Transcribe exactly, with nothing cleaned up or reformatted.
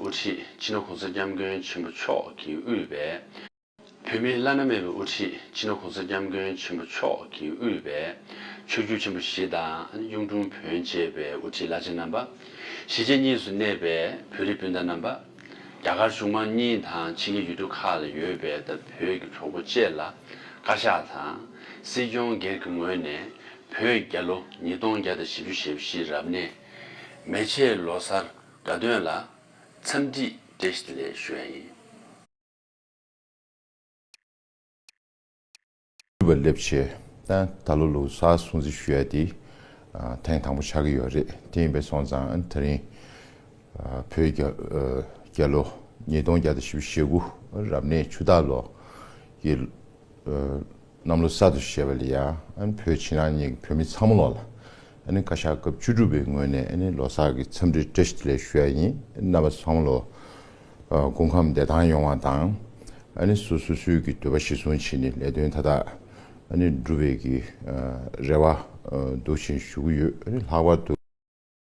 དབུ་ཁྲིད་སྤྱི་ནོར་གོང་ས་སྐྱབས་མགོན་ཆེན་པོ་མཆོག་གིས་དབུས་པའི་བོད་མིའི་བླ་ན་མེད་པའི་དབུ་ཁྲིད་སྤྱི་ནོར་གོང་ས་སྐྱབས་མགོན་ཆེན་པོ་མཆོག་གིས་དབུས་པའི་ཆོས་བརྒྱུད་ཆེན་པོ་བཞི་དང་གཡུང་དྲུང་བོན་བཅས་པའི་དབུ་ཁྲིད་བླ་ཆེན་རྣམ་པ། གཞིས་བྱེས་གཉིས་སུ་གནས་པའི་བོད་རིགས་སྤུན་ཟླ་རྣམ་པ། རྒྱ་གར་གཞུང་མང་གཉིས་དང་ཕྱི་རྒྱལ་ཡུལ་གྲུ་ཁག་ལ་ཡོད་པའི་ད་བོད་ཀྱི་གྲོགས་པོ་བཅས་ལ་བཀའ་ཤག་དང་སྲིད་སྐྱོང་སྒེར་གྱི་ངོས་ནས་བོད་རྒྱལ་ལོ་ཉིས་སྟོང་བརྒྱ་དང་བཞི་བཅུ་ཞེ་བཞི་རབ་གནས་མེ་ཆེ་ལོ་གསར་དགའ་སྟོན་ལ་འཚམས་འདྲི་བཀྲ་ཤིས་བདེ་ལེགས་ཞུ་ཡ་ཡིན། སྤྲུལ་པ་སླེབས་བྱས་ད་ད་ལོ་ལོ་གསར་སྲུང་བརྩི་ཞུ་ཡ་དེ་ཐེངས་དང་པོ་ཆགས་ཀྱི་ཡོད་རེད། དེ་ཡིན་པས་སོང་ཙང་ད་རིང་བོད་རྒྱལ་རྒྱལ་ལོ་ཉིས་སྟོང་བརྒྱ་དང་བཞི་བཅུ་ཞེ་དགུ་རབ་གནས་ཆུ་སྟག་ལོ་ཡི་གནམ་ལོ་གསར་དུ་བཞད་པ་ལ་ཡ་བོད་ཕྱི་ནང་གཉིས་ཀྱི་བོད་མི་ཚང་མ་ལོག་ལ་བཀའ་ཤག་སྐབས་བཅུ་དྲུག་པའི་ངོས་ནས་ལོ་གསར་གྱི་འཚམས་འདྲི་བཀྲ་ཤིས་བདེ་ལེགས་ཞུ་ཡ་ཡིན། རྣམ་པ་ཚང་མ་ལོ་སྐུ་ཁམས་བདེ་ཐང་ཡོང་བ་དང་། ཨ་ནི་སོ་སོ་སོའི་གི་འདོད་པ་གཞིར་བཟུང་བྱས་ནས་ལས་དོན་མཐའ་དག་ཨ་ནི་འགྲུབ་པའི་གི་རེ་བ་འདུག་ཅིང་ཞུ་གི་ཡོད། ཨ་ནི་ལྷག་པར་དུ་